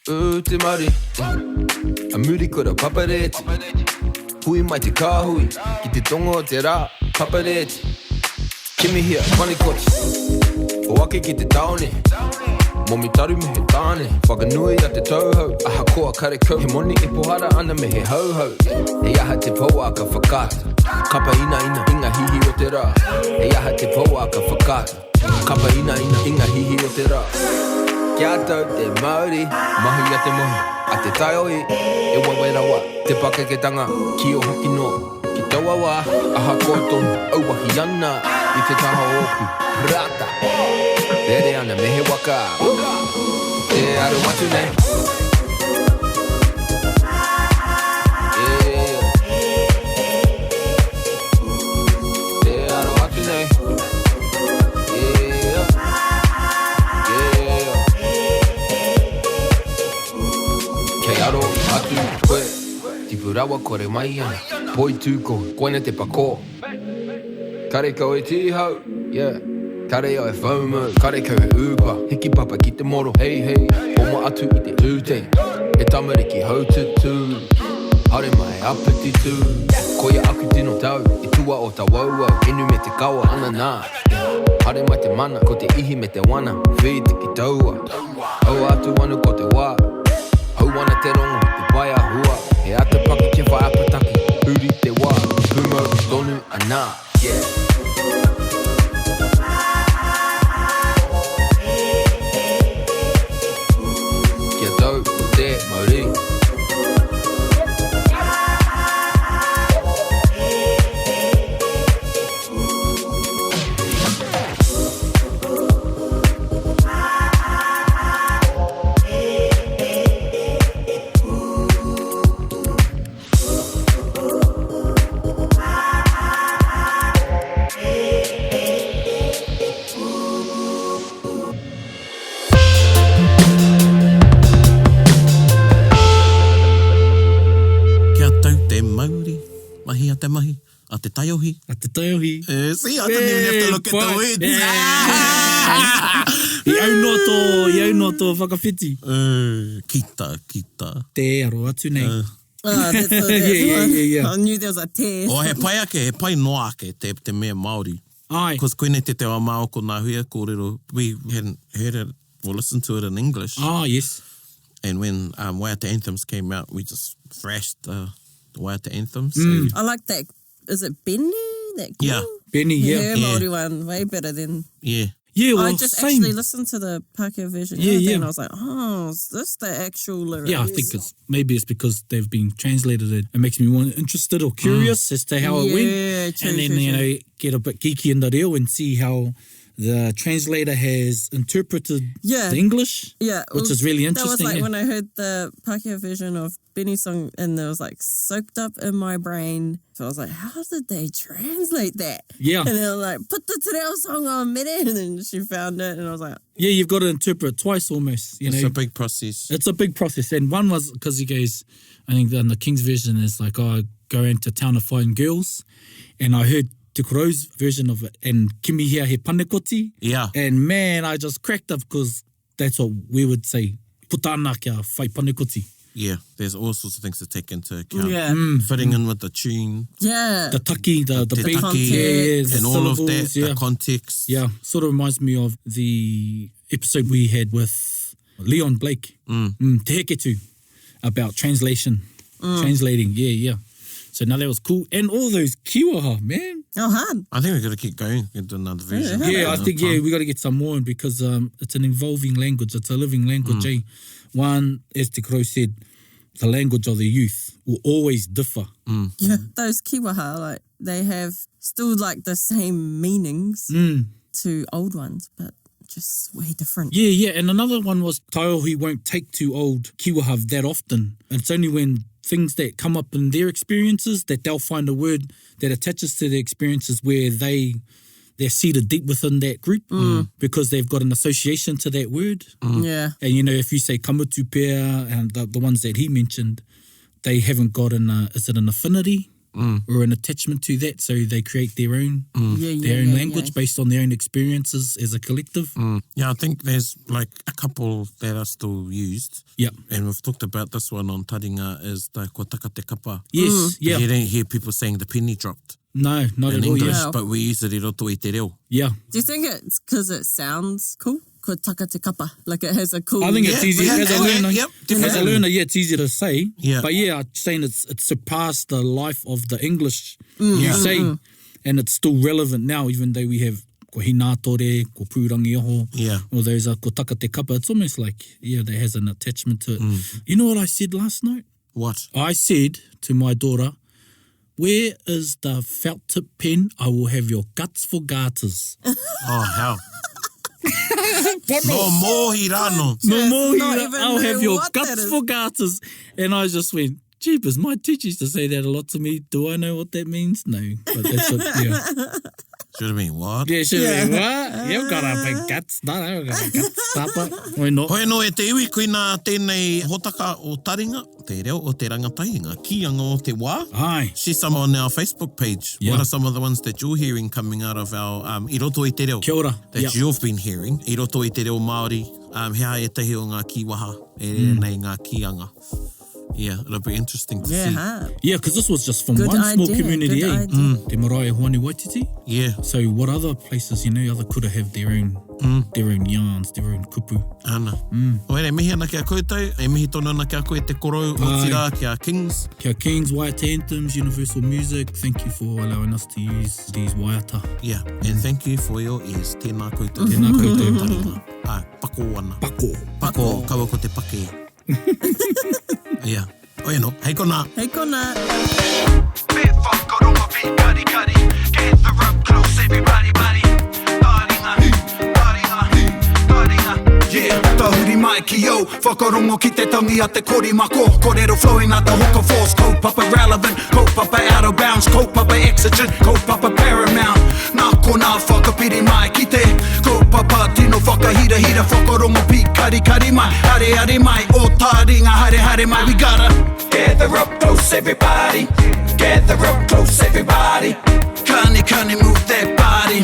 S6: ū te mauri, a muri kura papareti, hui mai te kāhui ki te tonga o te rā, papareti, kimihia panekoti, hoake ki te tāone, momi taru me he tāne, whakanui a te tauhou, ahakoa karekau he moni e pohara ana me he hauhau, hei aha te pouaka whakaata, kapa inaina i ngā hihi o te rā, hei aha te pouaka whakaata, kapa inaina i ngā hihi o te rā. Kia tau te mauri, mahi a te mohi, a te taiohi, e wawe rawa te pakeketanga, kio hoki noa. Ki taua wā, ahakoa tonu, auahi ana i te taha o ōku parata. Rere ana me he waka, tē aru atu nei. Koe, tipu rawa kore mai ana, poitūkohu, koina te pakō. Karekau e tīhau, yeah, kare au e FOMO, karekau he Uber, hiki papa ki te moro, hey hey, oma atu i te tūtei, he tamariki haututū, haere mai apiti tū, koia aku tino tau, i tua o tawauau, inu me te kawa, ana nā, yeah, haere mai te mana, ko te ihi me te wana, whītiki taua, aua atu anu ko te wā, hau ana te rongo, te pae a hua, he ata paki kia whai apataki, huri te wā, pūmau tonu ana, yeah. Kia tau te mauri.
S2: Kia tau te mauri, mahia te mahi. A te taiohi.
S3: A te taiohi.
S2: Eh, see, I didn't even have to look at the words.
S3: I au noa tō, i au noa tō whakawhiti.
S2: Eh, kita, kita.
S3: Te aro atu nei.
S4: Oh, that's, that's
S3: Yeah, yeah,
S4: one.
S3: yeah, yeah.
S4: I knew there was a te.
S2: Oh, he pai ake, he pai noa ake te, te mea Māori.
S3: Ai.
S2: Because koinei te te ao māo ko nā huia kōrero, we hadn't heard it or listened to it in English.
S3: Ah, yes.
S2: And when um, Waiata Anthems came out, we just thrashed the, the Waiata Anthems.
S3: Mm.
S2: So,
S4: I like that. Is it Benny? That girl?
S2: Yeah.
S3: Benny, yeah.
S4: Her
S2: Yeah.
S4: Māori one, way better than.
S2: yeah.
S3: Yeah, well,
S4: I just
S3: same.
S4: actually listened to the Pākehā version
S3: Yeah,
S4: the other day
S3: yeah.
S4: and I was like, oh, is this the actual lyrics?
S3: Yeah, I think it's maybe it's because they've been translated. It, it makes me more interested or curious as to how it went.
S4: Yeah, true,
S3: and then
S4: true,
S3: you
S4: true.
S3: know get a bit geeky in the reo and see how the translator has interpreted
S4: Yeah.
S3: the English.
S4: Yeah,
S3: which
S4: well,
S3: is really
S4: That was
S3: interesting.
S4: like
S3: yeah.
S4: when I heard the Pākehā version of Benny's song, and it was like soaked up in my brain. So I was like, how did they translate that?
S3: Yeah.
S4: And they were like, put the Te Reo song on, Mere. And then she found it, and I was like,
S3: yeah, you've got to interpret twice almost. You know,
S2: It's a big process.
S3: It's a big process. And one was because he goes, I think in the King's version is like, oh, I go into town to find girls. And I heard Te Korou's version of it and Kimihia he panekoti.
S2: Yeah.
S3: And man, I just cracked up because that's what we would say. Puta ana kia whai panekoti.
S2: Yeah, there's all sorts of things to take into account.
S4: Yeah.
S2: Fitting in with the tune,
S4: yeah.
S3: The taki, the, the
S2: the
S3: beat.
S2: taki,
S3: Yeah, yeah, the
S2: and all of that,
S3: syllables, yeah.
S2: the context.
S3: Yeah, sort of reminds me of the episode we had with Leon Blake, mm. Te Heketu, about translation, translating. Yeah, yeah. So now that was cool. And all those kiwaha, man.
S4: oh, hard.
S2: I think we've got to keep going and do another version.
S3: Yeah, I
S2: Another
S3: think, yeah,
S2: time.
S3: we got to get some more in because um, it's an evolving language. It's a living language, eh? One, as Te Koro said, the language of the youth will always differ.
S4: Yeah. Those kiwaha, like, they have still like the same meanings to old ones, but just way different.
S3: Yeah, yeah. And another one was Taiohi won't take to old kiwaha that often. It's only when things that come up in their experiences that they'll find a word that attaches to their experiences where they they're seated deep within that group because they've got an association to that word.
S4: Yeah.
S3: And you know, if you say kamutupea and the, the ones that he mentioned, they haven't got an uh, is it an affinity or an attachment to that, so they create their own
S4: Yeah, yeah,
S3: their own
S4: yeah,
S3: language
S4: yeah.
S3: based on their own experiences as a collective.
S2: Yeah, I think there's like a couple that are still used.
S3: Yeah.
S2: And we've talked about this one on Taringa is the kua taka te kapa.
S3: Yes, yeah.
S2: You don't hear people saying the penny dropped
S3: No, not
S2: in
S3: at all.
S2: English,
S3: Yeah.
S4: Yeah.
S2: but we use it i roto i te reo.
S3: Yeah.
S4: Do you think it's because it sounds cool? Ko taka te kapa. Like it has a cool.
S3: I think it's
S2: Yeah,
S3: easy
S2: yeah,
S3: as a
S2: yeah,
S3: learner.
S2: yep,
S3: as a
S2: definitely.
S3: learner, yeah, it's easy to say.
S2: Yeah.
S3: But yeah, I'm saying it's it's surpassed the life of the English you
S2: Yeah.
S3: say, and it's still relevant now, even though we have ko hinatore, ko pūrangioho,
S2: Yeah.
S3: all those are ko taka te kapa. It's almost like yeah, there has an attachment to it. You know what I said last night?
S2: What?
S3: I said to my daughter, "Where is the felt tip pen? I will have your guts for garters."
S2: Oh, hell. No mohi rano.
S3: No more,
S4: not
S3: you
S4: even
S3: I'll
S4: know
S3: have your
S4: what that
S3: guts
S4: is.
S3: for garters. And I just went, jeepers, my teacher used to say that a lot to me. Do I know what that means? No. But that's what, yeah.
S2: Should have been what?
S3: Yeah, should have been what? You've got a big guts. No, I've got a guts, papa. Why not?
S2: Hoi anō e te iwi, koinā tēnei hōtaka o Taringa, te reo o te rangatahi, ngā kīanga o te wā.
S3: Āe.
S2: Share some on our Facebook page.
S3: Yeah.
S2: What are some of the ones that you're hearing coming out of our, um, i roto i te reo?
S3: Kia ora.
S2: That
S3: Yeah.
S2: you've been hearing, i roto i te reo Māori, um, he aha ētahi o ngā kīwaha e rere nei ngā kīanga. Yeah, it'll be interesting to
S4: Yeah,
S2: see.
S4: huh?
S3: Yeah, because this was just from
S4: Good
S3: one small
S4: idea,
S3: community,
S4: good
S3: eh?
S4: idea.
S3: Te marae Hoani Waititi.
S2: Yeah,
S3: So what other places, you know, other kura have their own their own yarns, their own kupu.
S2: ana. Mm. Oere, mihi ana ki a koutou, e mihi tonu ana ki a koe te korou, otirā ki a Kings.
S3: Kia Kings, Waiata Anthems, Universal Music, thank you for allowing us to use these waiata.
S2: Yeah, and thank you for your ears. Tēnā koutou.
S3: Tēnā koutou.
S2: Ai, pako ana.
S3: Pako.
S2: Pako, kaua ko te pake. Yeah. Oi anō, hei konā.
S4: Hei konā.
S1: Bit whakarongo, bit kari kari. Gather up close, everybody, buddy. Taringa, taringa, taringa. Yeah, tahuri mai ki au, whakarongo ki te tangi a te korimako. Kōrero flowing like the hook of force, kaupapa relevant, kaupapa out of bounds, kaupapa exigent, kaupapa paramount. Nā konā whakapiri mai ki te kaupapa tino whakahirahira, whakarongo pīkarikari mai, areare mai, o taringa haere haere mai. We gotta gather up close everybody, gather up close everybody. Kani kani move that body,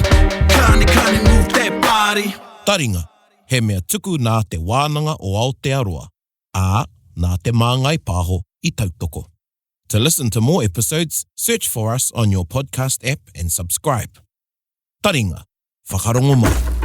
S1: kani kani move that body.
S2: Taringa, he mea tuku nā Te Wānanga o Aotearoa, ā, nā Te Māngai Pāho i tautoko. To listen to more episodes, search for us on your podcast app and subscribe. Taringa, whakarongo mai.